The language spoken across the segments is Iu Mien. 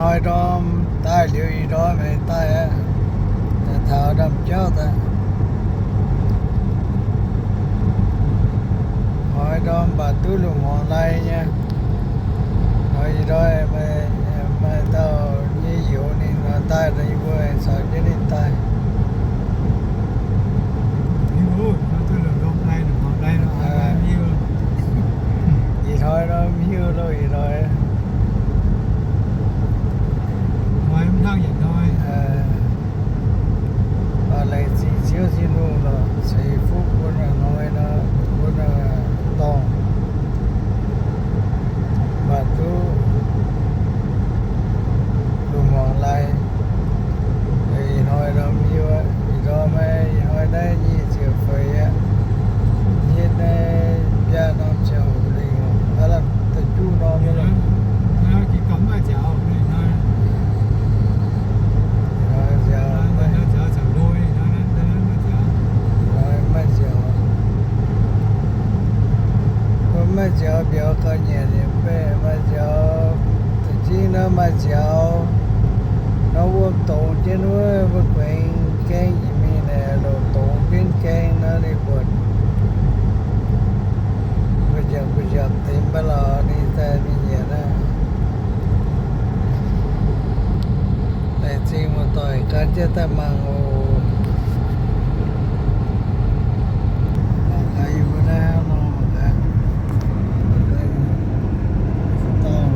Hnoi ndorm daaih liuz ih ndorm meih daaih aqv, taux ndaamv-jauv daaih. Hnoi ndorm mv baac duqv lungh hmuangx lai nyei. Hnoi ih ndorm maaih dauh nyei youz ninh daaih, yie mbuo caux jienv ninh daaih. Ih hnoi nor mv hiuv loh, ih hnoi. Baac laengz zingh Ziouv Tin-Hungh lorqc, ceix fuqv bun hnoi nor, bun dorngh, mv baac duqv lungh hmuangx lai. Ih hnoi nor mv hiuv, ih hnoi maiv, ih hnoi naaiv nyic ziepc feix aqv. Yie naaiv biaa norm ziangh hoc lingh, aav lamh da'juqv norm. Maiv nziaaux, mbuo maiv nziaaux mbiauz gauh nyanc, maiv nziaaux, za'gengh nor maaih nziaaux nor wuom dongz jienv wuov, mbuo guaengx gaeng jiex mingh naaic, loc dongz jienv gaeng nor ninh buatc, mbu'ziex mbu'ziex deix mv baac lorqc ninh daaih mingh nyanc aqv. Laengz zingh muoz-doic gan jienv daaih mangc oc. Mangc gaax yie mbuo naaiv hnangv nor mangc gaax. Dorngh,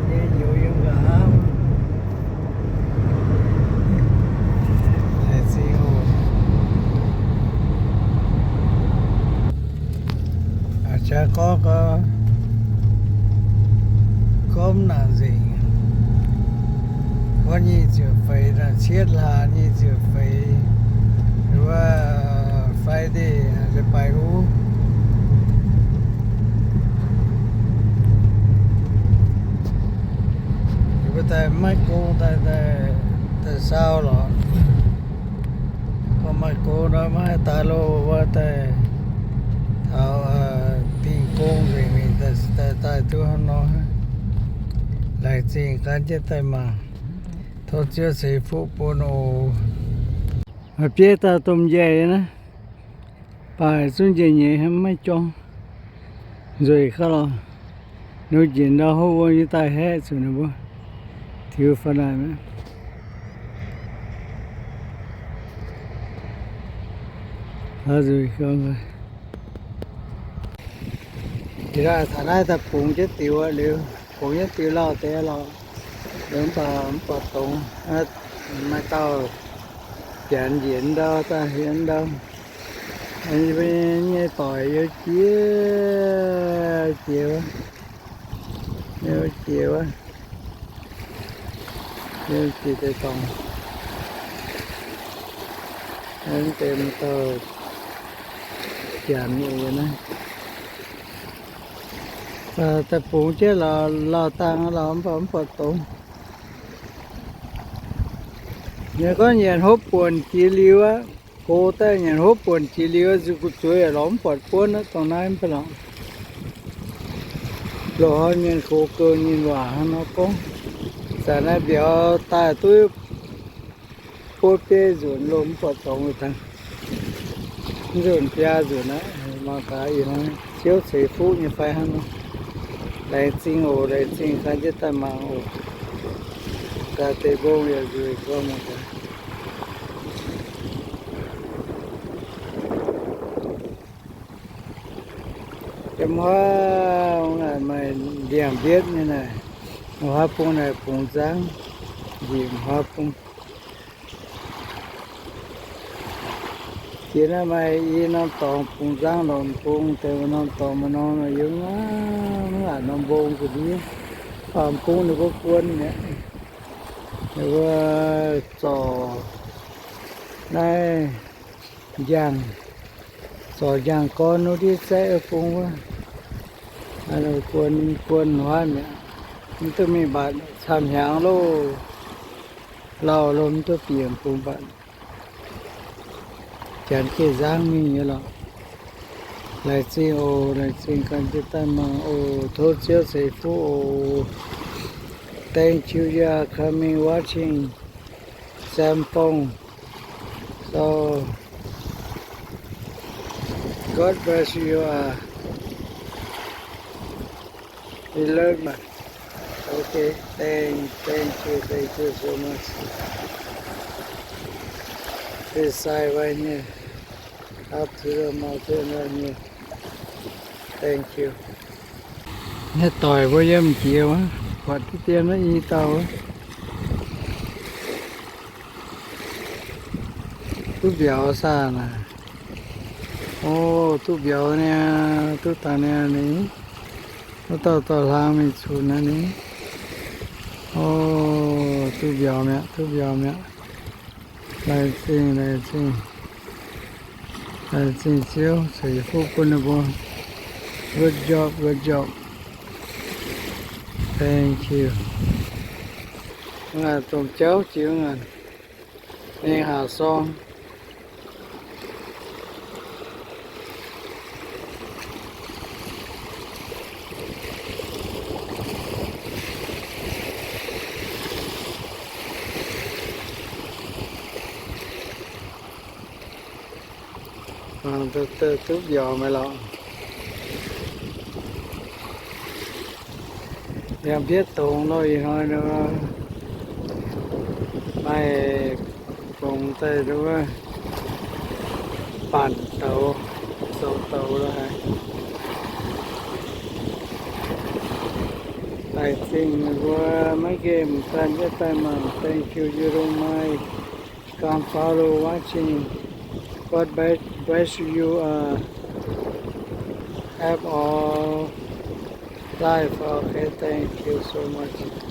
nyei youz yiem nqa'haav. Laengz zingh oc. Aa, jaax gorngv, gorngv mv nangc nzengc. Gorngv nyic ziepc feix, cietv hlaax nyic ziepc feix, wuov Friday, leiz-baaix uv. Yie mbuo daaih maiv gong daaih, daaih, daaih sau lorqc. Gorngv maiv gong nor maiv daaih loh, wuov daaih taux dingh gong nzengc mingh daaih, daaih duqv hnangv nor. Laengz zingh gan jienv daaih mangc. Tov Ziouv ceix fuqv bun oc. Maaih bieiv dauh domh njaih naaiv, baac zungv njaih nyei, maiv jorng, nzueic gauh lorqc. Ninh njiec ndau hopv wuom nyei daaih haeqv zuqc ninh mbuo tiux faaux naaic. Nzueic gauh. Ih hnoi taux naaiv daaih bungx jienv diux liuz, bungx jienv diux lauh deix lorqc. Liuz mv baac mv buatc dongz, maaih dauh janx njiec ndau daaih hienx ndau. Yie mbuo nyei doic youc jiex, jiex wuov, youc jiex wuov, youc jiex deix dorngx. Mv deix maaih dauh janx nyei naaiv. Daaih bungx jienv lauh, lauh dangh lauh mv baac mv buatc dongz. Ninh gorngv nyanc hopv buonc jiex liuz aqv. Gox daaih nyanc hopv buonc jiex liuz, zuqc gu'zueiz yaac lorz mv buatc buonv aqv, dongh naaiv mv baac lorqc. Loz-hnoi mienh gox gouh ninh waac hnangv nor gorngv. Zanc naaiv mbiauz daaih duqv buo biei nzunc loh mv buatc dongz dangh. Nzunc biaa nzunc aqv, mangc gaax ih hnoi Ziouv ceix fuqv nyei fai hnangv nor. Laengz zingh oc, laengz zingh gan jienv daaih mangc oc. Gaax deix mbong yaac nzueic gorngv mangc gaax. Yiem huaav maaih ndiangx-mbietv nyei naaic, huaav bung naaic bungx nzangv, njiec huaav bung. Jiex naaiv maaih i norm dorngx bungx nzangv lorqc, bung deix norm dorngx maaih norm yiem, mv aqc norm mbong gu'ndiev. Faam bung ninh mbuo guon mi'aqv. Ninh mbuo zorc naaiv njang, zorc njang gorn wuov ndiev zaeqv bung wuov. Guon, guon huaav mi'aqv. Mv duqv mingh mbatc camv hnyangx loh. Lauh loh mv duqv bieqc bung mbatc. Janx geh nzangv mingh nyei lorqc. Laengz zingh oc, laengz zingh gan jienv daaih mangc oc. Tov Ziouv ceix fuqv oc. Thank you, you are coming watching Sam Phong. So, God bless you. Uh, we love you. Okay, thank, thank you, thank you so much. This side right here, up to the mountain right here. Thank you. Naaiv doic mbuo yiem jiex wuov, buatc diqv dien naaiv i dauh wuov. Duqv mbiauz saah naaic? O, duqv mbiauz niaa, duqv dangh niaa ni. Wuov dauh dorh hlang mingh cunx naaiv ni. O, duqv mbiauz mi'aqv, duqv mbiauz mi'aqv. Laengz zingh, laengz zingh. Laengz zingh Ziouv ceix fuqv bun ninh mbuo. Good job, good job. Thank you. Ngaanc domh jauv jiex ngaanc, ninh haac sorng. Mangc daaih duqv mbiauz maiv lorqc. Yangh mbietv dongz nor ih hnoi nor maaih fongx daaih nduov, baanc douz, zoux douz lo haic. Laengz zingh mbuo maiv nqemh daaih mbietv daaih mangc. Thank you, you don't mind. Come follow watching. God bless, bless you, uh, have all life. Okay, thank you so much.